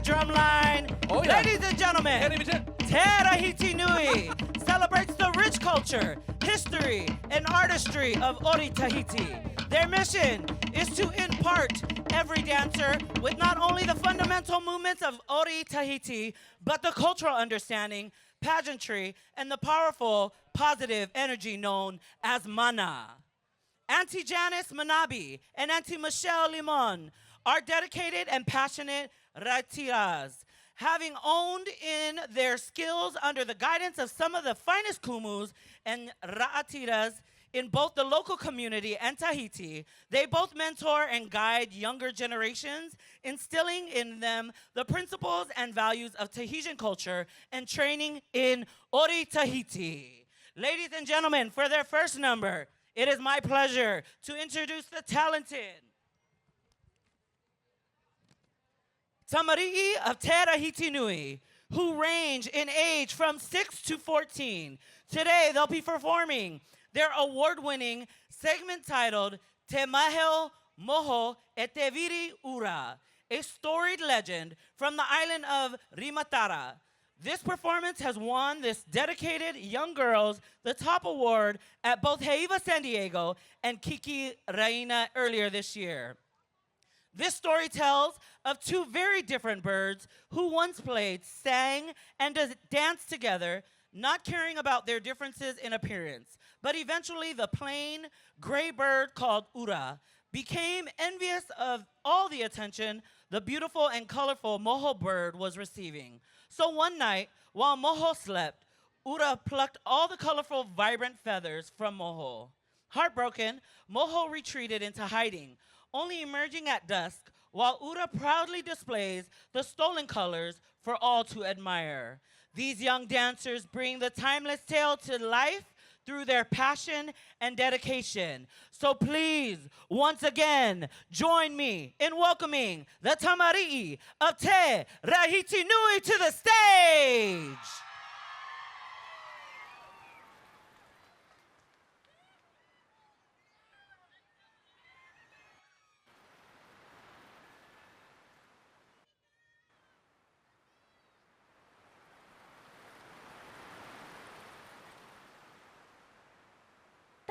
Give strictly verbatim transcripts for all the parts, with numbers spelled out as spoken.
Drumline. Oh, yeah. Ladies and gentlemen, Te Rahiti Nui celebrates the rich culture, history, and artistry of ʻOri Tahiti. Their mission is to impart every dancer with not only the fundamental movements of ʻOri Tahiti, but the cultural understanding, pageantry, and the powerful positive energy known as mana. Auntie Janice Manabe and Auntie Michelle Limon are dedicated and passionate rāʻatiras. Having honed in their skills under the guidance of some of the finest kumus and rāʻatiras in both the local community and Tahiti, they both mentor and guide younger generations, instilling in them the principles and values of Tahitian culture and training in ʻOri Tahiti. Ladies and gentlemen, for their first number, it is my pleasure to introduce the talented tamariʻi of Te Rahiti Nui, who range in age from six to fourteen. Today, they'll be performing their award-winning segment titled Te Maheo Moho e te Viri Ura, a storied legend from the island of Rimatara. This performance has won this dedicated young girls the top award at both Heiva San Diego and Kiki Raina earlier this year. This story tells of two very different birds who once played, sang, and does, danced together, not caring about their differences in appearance. But eventually, the plain gray bird called Ura became envious of all the attention the beautiful and colorful moho bird was receiving. So one night, while moho slept, Ura plucked all the colorful, vibrant feathers from moho. Heartbroken, moho retreated into hiding, only emerging at dusk while Ura proudly displays the stolen colors for all to admire. These young dancers bring the timeless tale to life through their passion and dedication. So please, once again, join me in welcoming the tamariʻi of Te Rahiti Nui to the stage.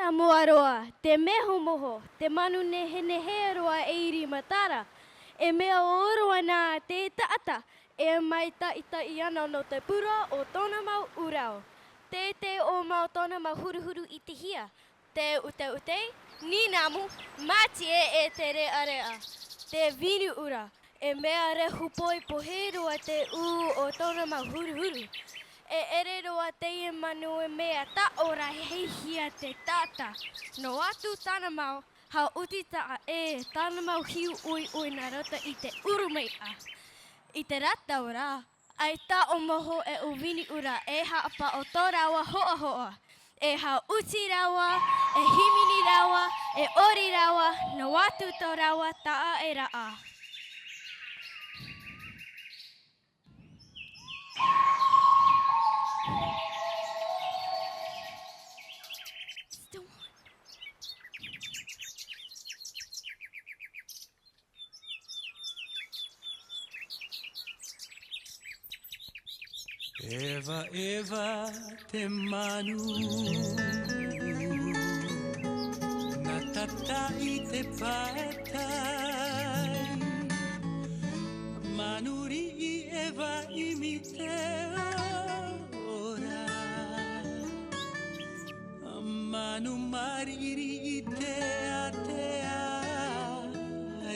Tāmua roa, te meho moho, te manu nehenehe roa e iri matara, e mea ō roa nā te taʻata, e maitaʻitaʻi ana nō te pura o tōna mau ʻūrau. Te, te ō mau tōna mau huruhuru i te hia, te uteute, nīnamu, mātie e te reʻareʻa, te vini ʻura, e mea rehu poipoi roa te ū o tōna mau huruhuru. E ʻere roa teie manu e mea taʻo rahi hia te taʻata. Noa atu tāna mau haʻuti taʻa ʻē, tāna mau hiu ʻoiʻoi nā roto i te ʻurumeiʻa. I te rātou rā, ʻaita ʻo moho e ʻo vini ʻura e haʻapaʻo tō rāua hoʻahoʻa, e haʻuti rāua, e hīmene rāua, e ʻori rāua, noa atu tō rāua taʻa e raʻa. Evaeva te manu, nā tata i te pae tai, manu riʻi e vaimi te ora. Manu mariri i te atea,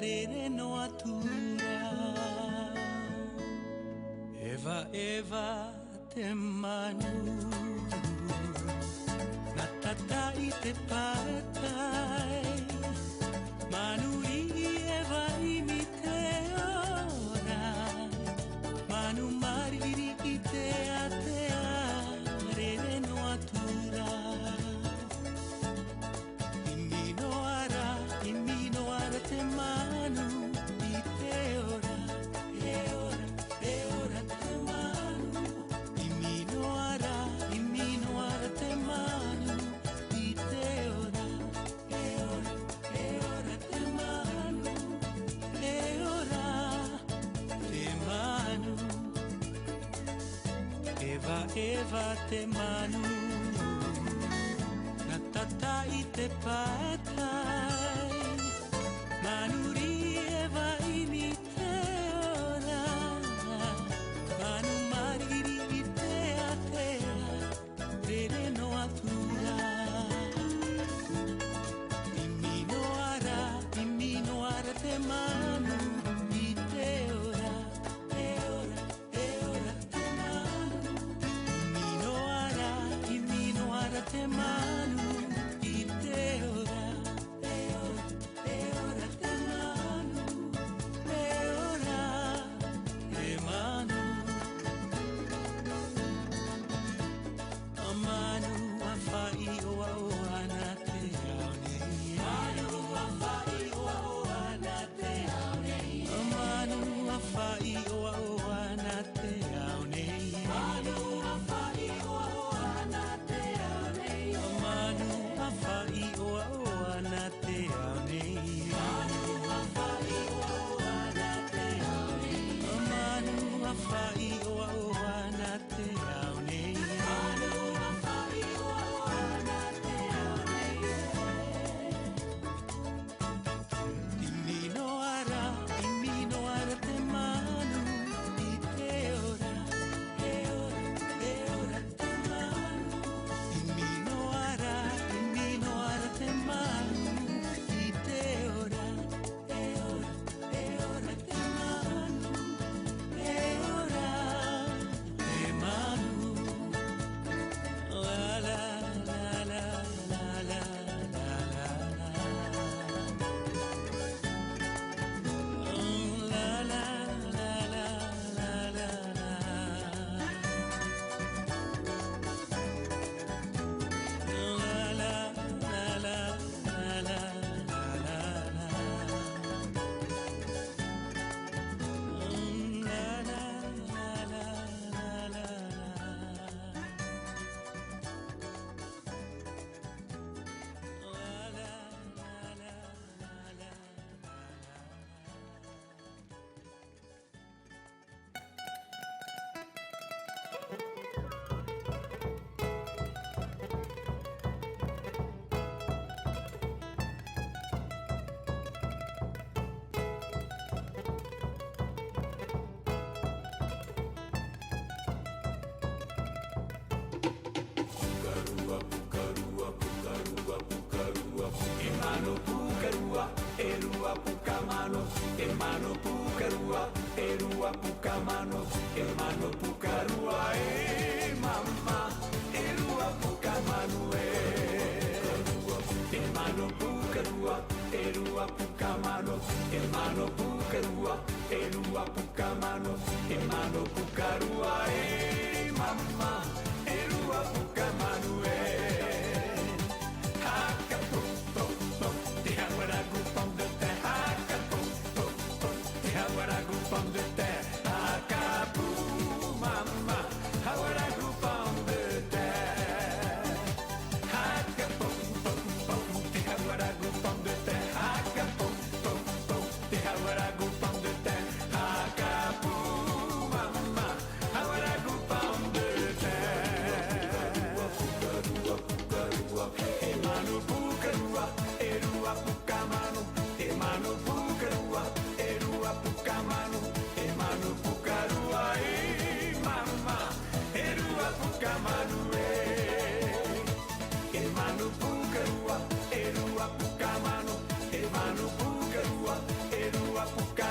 rere noa atu ra. Evaeva te manu, nā tata i te pae tai. Manu riʻi e vaimi te ora. Manu mariri i te atea, rere noa atu ra. Imi noa ra, imi noa ra te manu i te ora. E ora, e ora te manu. Imi noa ra, imi noa ra te manu i te ora. Eva te manu, nā tātaʻi te pātai. Manu riʻi Eva ʻimi te ora. Manu māriʻiriʻi te ātea, rere noa atu ra. ʻImi noa ra, ʻimi noa ra te manu i te ora, e ora, e ora te manu. ʻImi noa ra, ʻimi noa ra te manu i te ora, e ora, e ora te manu, e ora te manu. ʻA manu, ʻa faʻaʻoaʻoa nā te ao nei. Manu, ʻa faʻaʻoaʻoa nā te ao nei. ʻA manu, ʻa faʻaʻoaʻoa nā te ao nei. Manu, ʻa faʻaʻoaʻoa nā te ao nei. ʻA manu, ʻa faʻaʻoaʻoa nā te ao nei. Manu, ʻa faʻaʻoaʻoa nā te ao nei. ʻA manu, ʻa faʻaʻoaʻoa nā te ao nei. Manu, ʻa faʻaʻoaʻoa nā te ao nei. ʻImi noa ra, ʻimi noa ra te manu i te ora, e ora, e ora te manu. ʻImi noa ra, ʻimi noa ra te manu i te ora, e ora, e ora te manu, e ora te manu. La, la, la, la. Pukarua, pukarua, pukarua, pukarua, e manu pukarua, e rua puka manu, e manu pukarua, e rua puka manu, e manu pukarua, e mama, e rua puka manu, e. E manu pukarua, e rua puka manu, e manu pukarua, e rua puka manu, e manu pukarua, e mama, e rua puka manu, e. Haka pum, pum, pum, te hauaragu pomme de terre. Haka pum, pum, pum, te hauaragu pomme de terre. Haka pū, mama, hauaragu pomme de terre. Haka pum, pum, pum, te hauaragu pomme de terre. Haka pum, pum, pum, te hauaragu pomme de terre. Haka pū, mama, hauaragu pomme de terre. E manu pukarua, e rua puka manu. E manu pukarua, e rua puka manu. E manu pukarua, e mama, e rua puka manu, e. E manu pukarua, e rua puka manu. E manu pukarua, e rua puka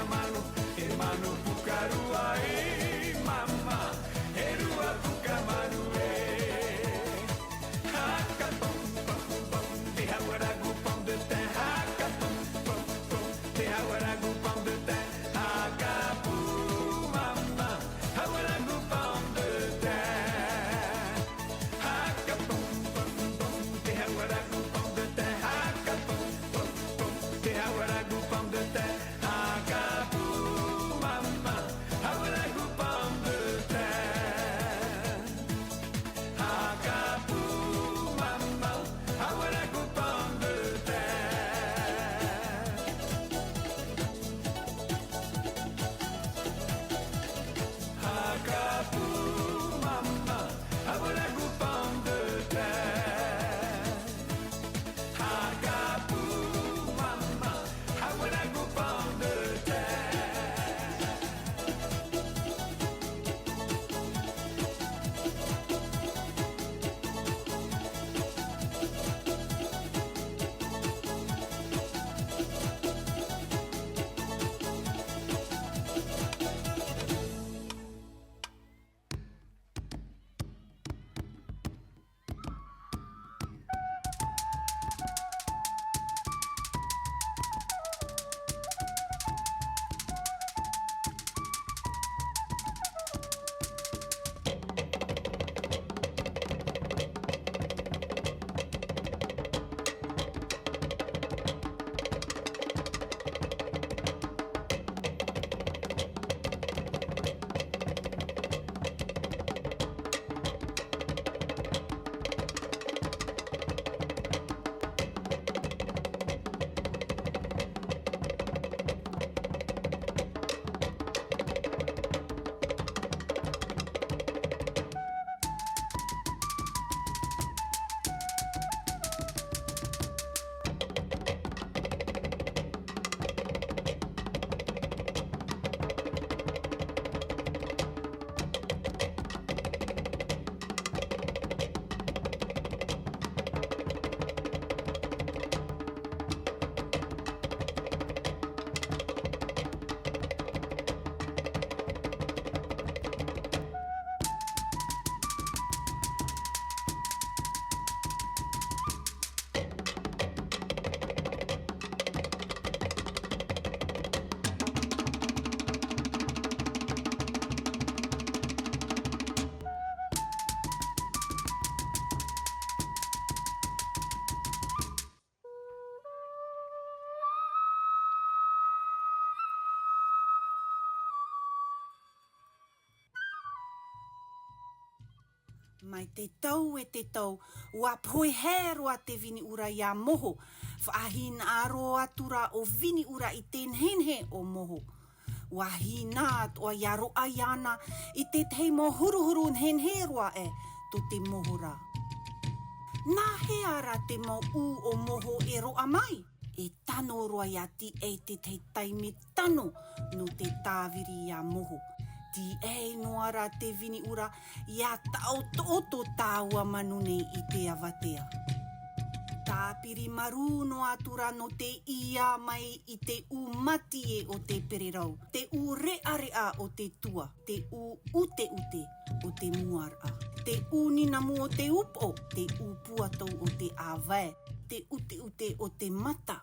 Mai te tau e te tau, ua pohe roa te Viniura ia Moho. Faʻahinaʻaro atu ra ʻo Viniura i te nehenehe o Moho. Ua hina atoʻa ia roʻa iāna i te tahi mau huruhuru nehenehe roa ē tō te moho ra. Nā hea rā te mau ū o Moho e roʻa mai? E tano roa ia tīaʻi te tahi taime tano nō te tāviri ia Moho. Tīaʻi noa rā te Viniura ia taʻotoʻoto tāua manu nei i te avatea. Tāpiri marū noa atu ra nō te ʻia mai i te ū mātie o te pererau, te ū reʻareʻa o te tua, te ū uteute o te muaraʻa, te ū ninamu o te upoʻo, te ū puatou o te ʻāvae, te uteute o te mata.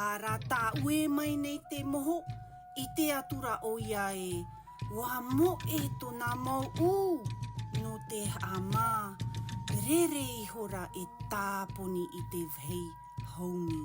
Ara tāʻue mai nei te Moho, ʻite atu ra ʻoia ē, ua moʻe tōna mau ū nō te haʻamā, rere ihora e tāponi i te vahi haumi.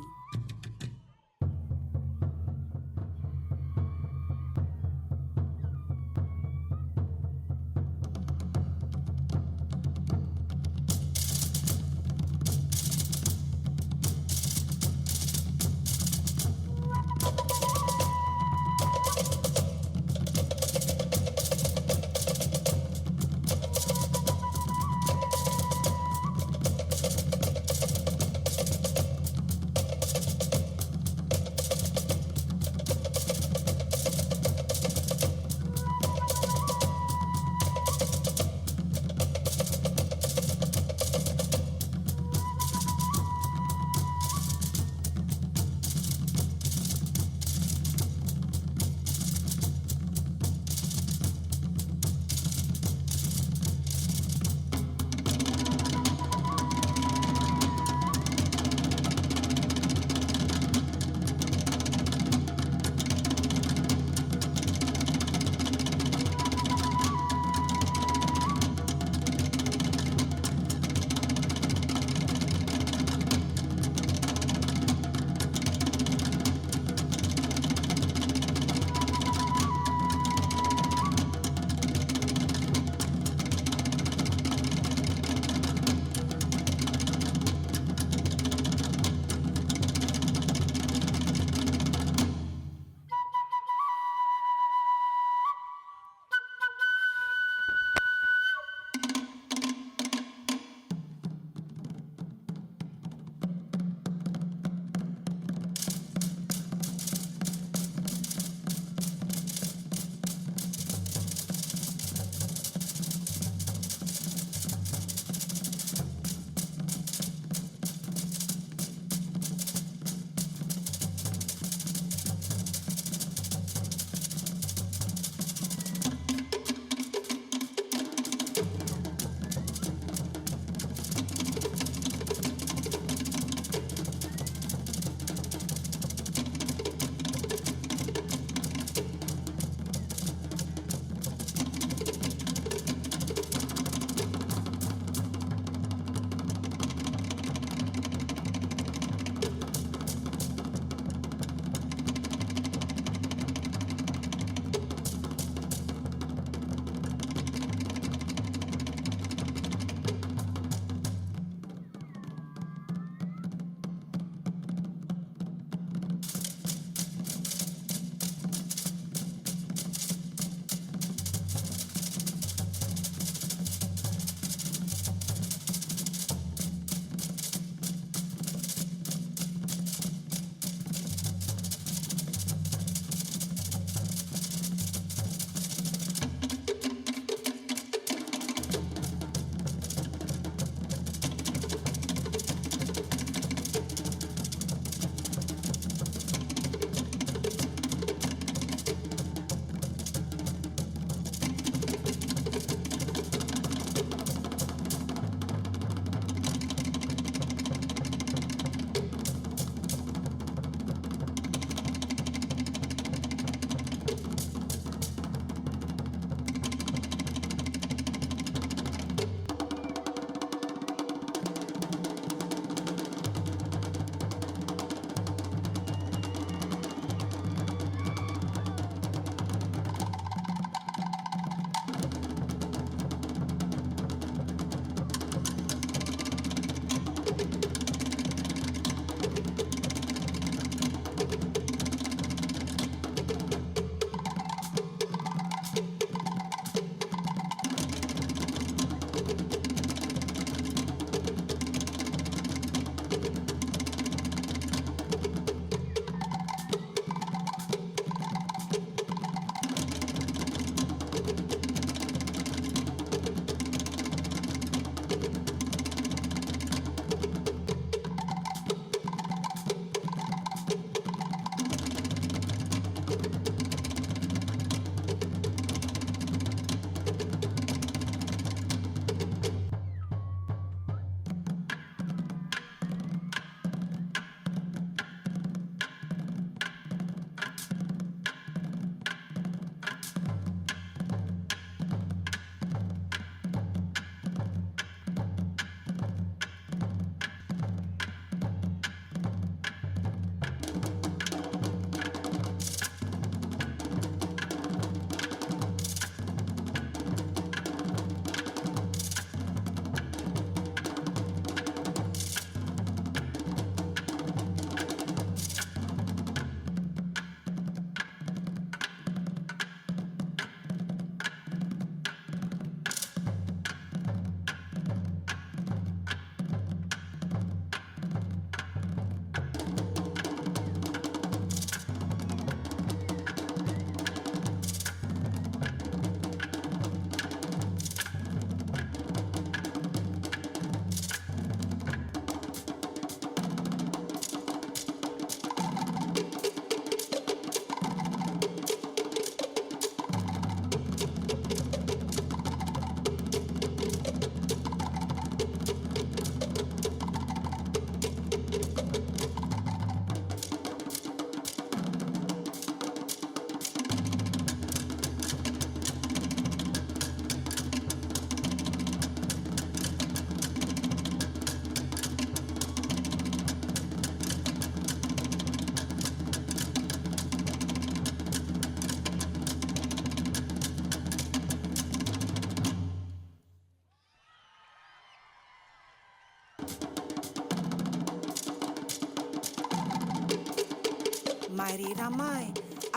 Haere rā mai,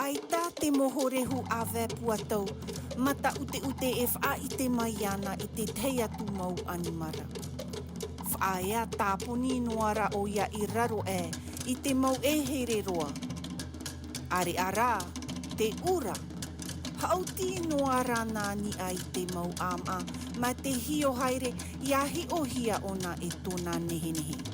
ʻaita te moho rehu a Vaepuatau, mata ʻuteʻute e faʻaʻite mai ana i te tahi atu mau ʻanimara. Faʻaea tāponi noa ra ʻoia i raro aʻe i te mau ʻehere roa. ʻAreʻa rā, te ʻura. Haʻuti noa ra nā niʻa i te mau ʻāmaʻa, mā te hio haere, ʻia hiʻohia ʻōna e tōna nehenehe.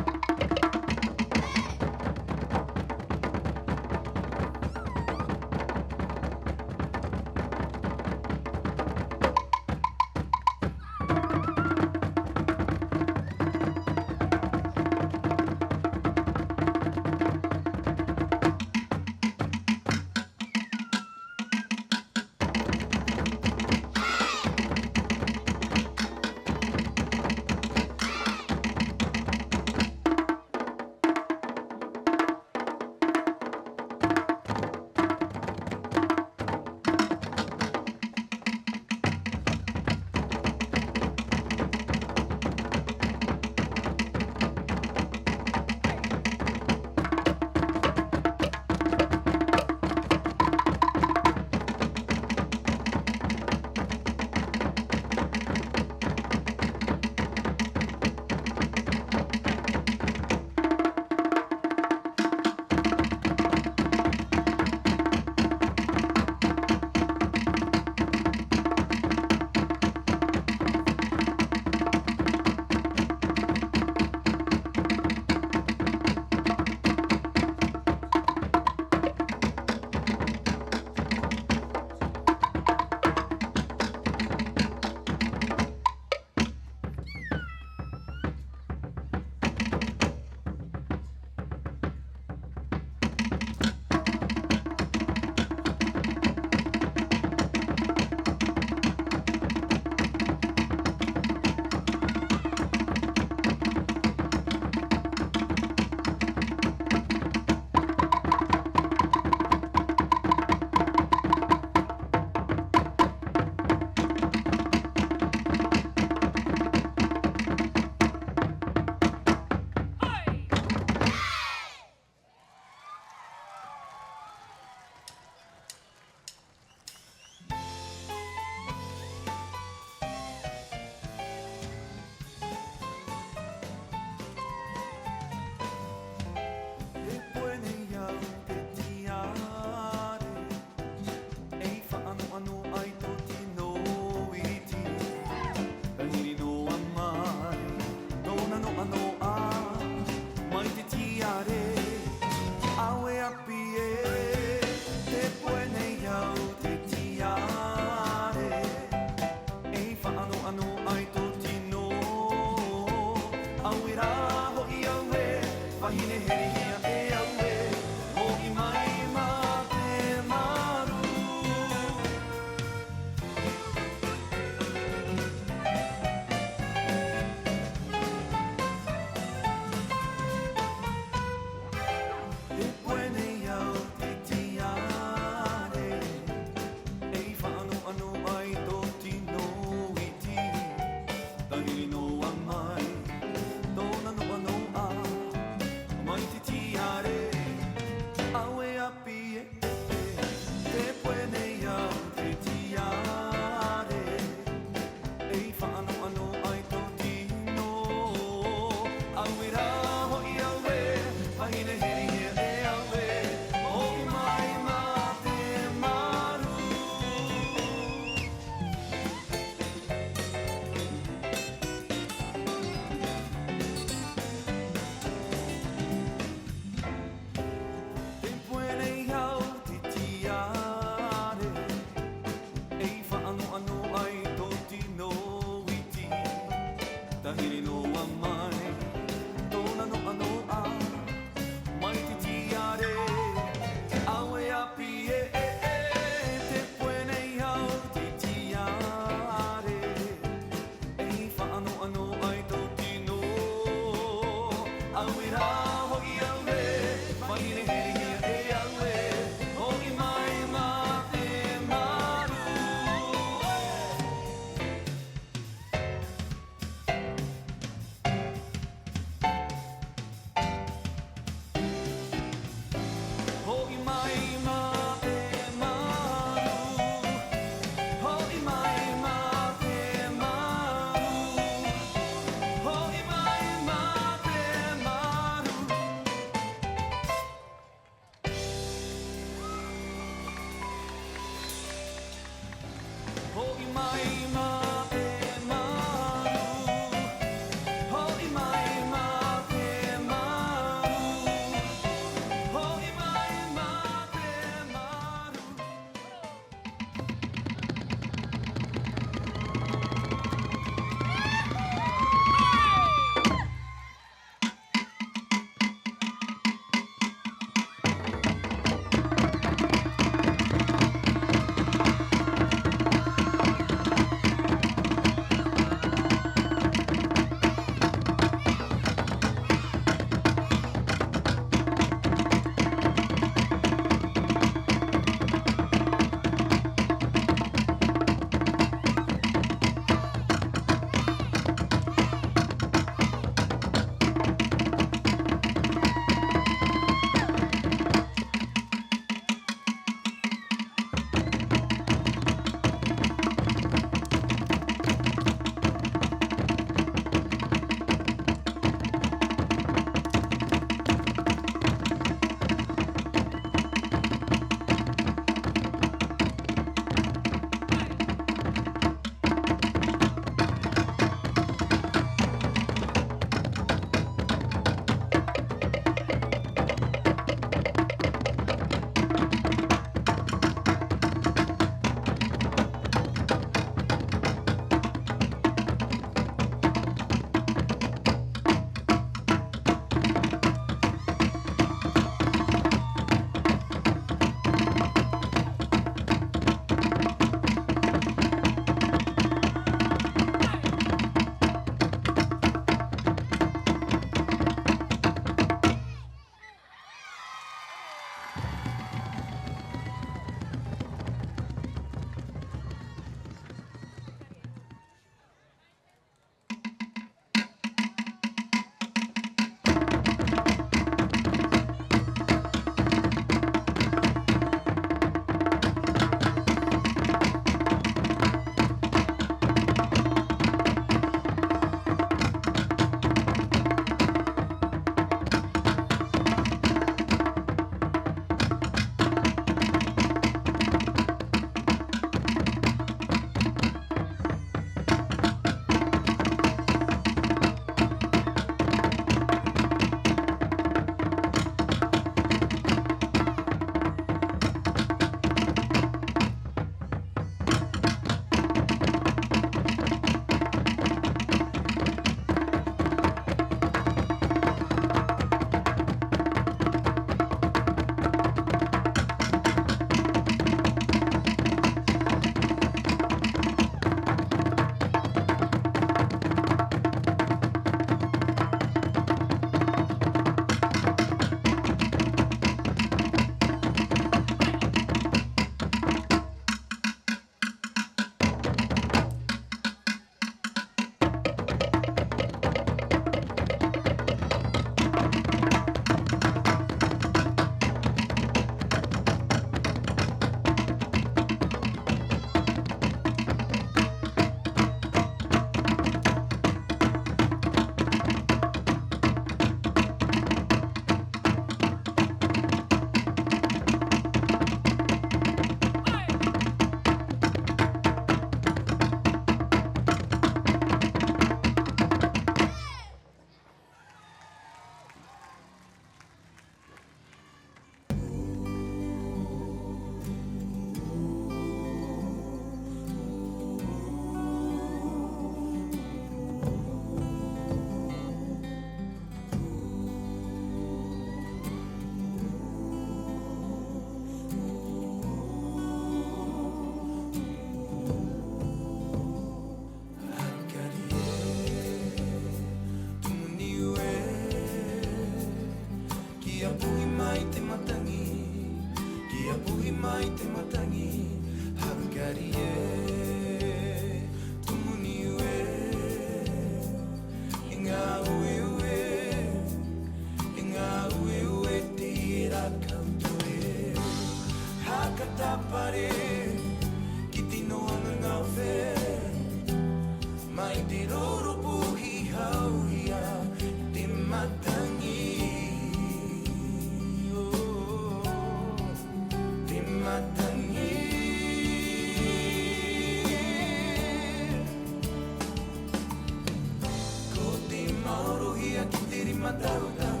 Matautau,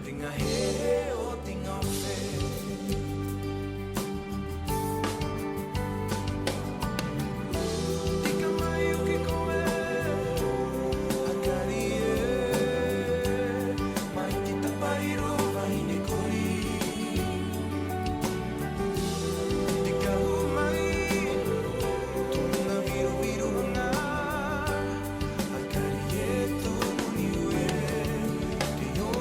te ngāhehē o te ngāwhē. Tika mai o ki koe, Akari e, mai te tapaʻiro vahine kori. Tika hū mai, tōna virovirohanga, Akari e tō moni ue, te ō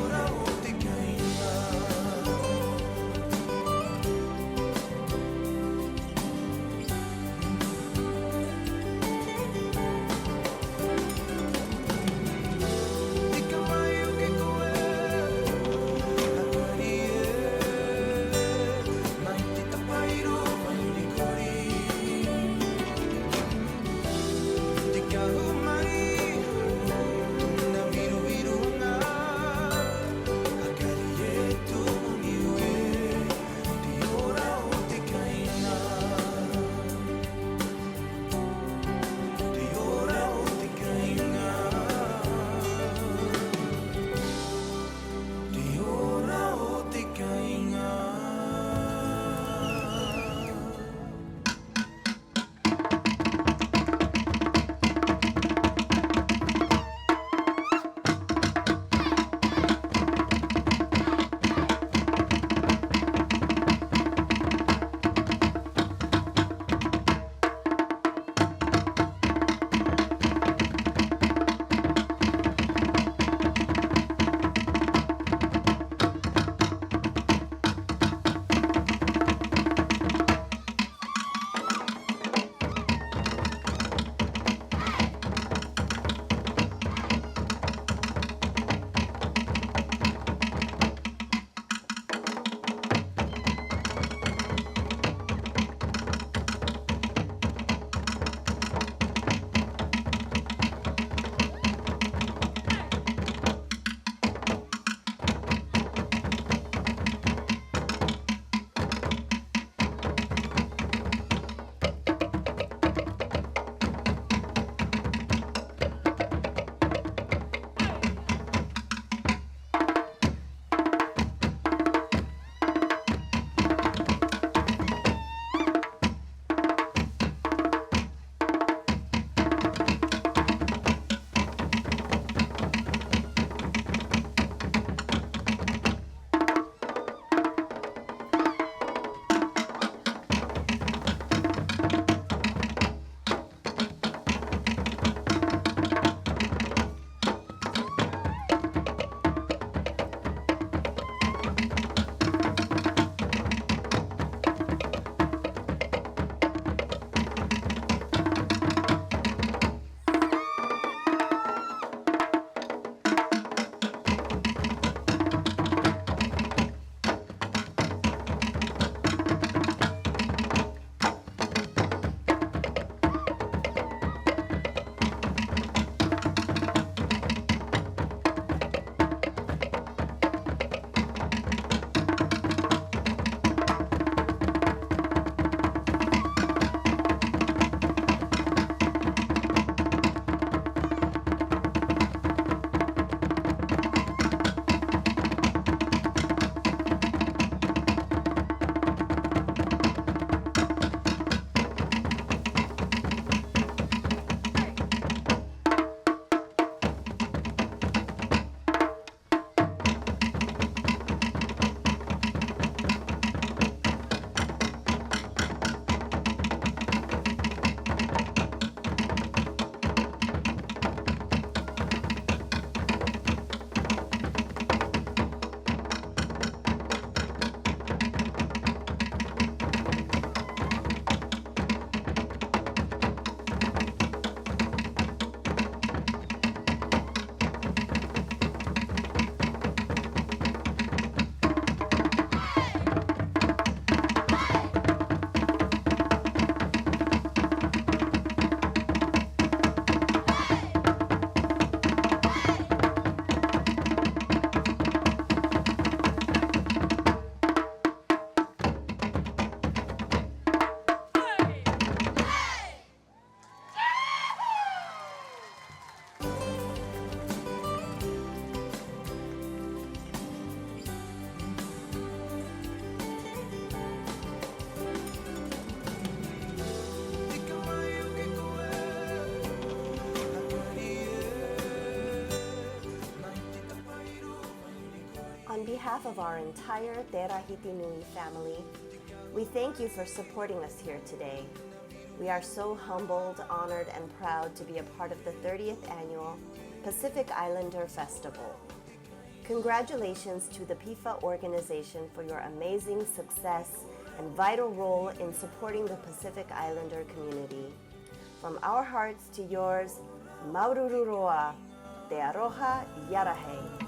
behalf of our entire Te Rahiti Nui family, we thank you for supporting us here today. We are so humbled, honored, and proud to be a part of the thirtieth Annual Pacific Islander Festival. Congratulations to the PIFA organization for your amazing success and vital role in supporting the Pacific Islander community. From our hearts to yours, māuruuru roa, te aroha, ʻia rahi.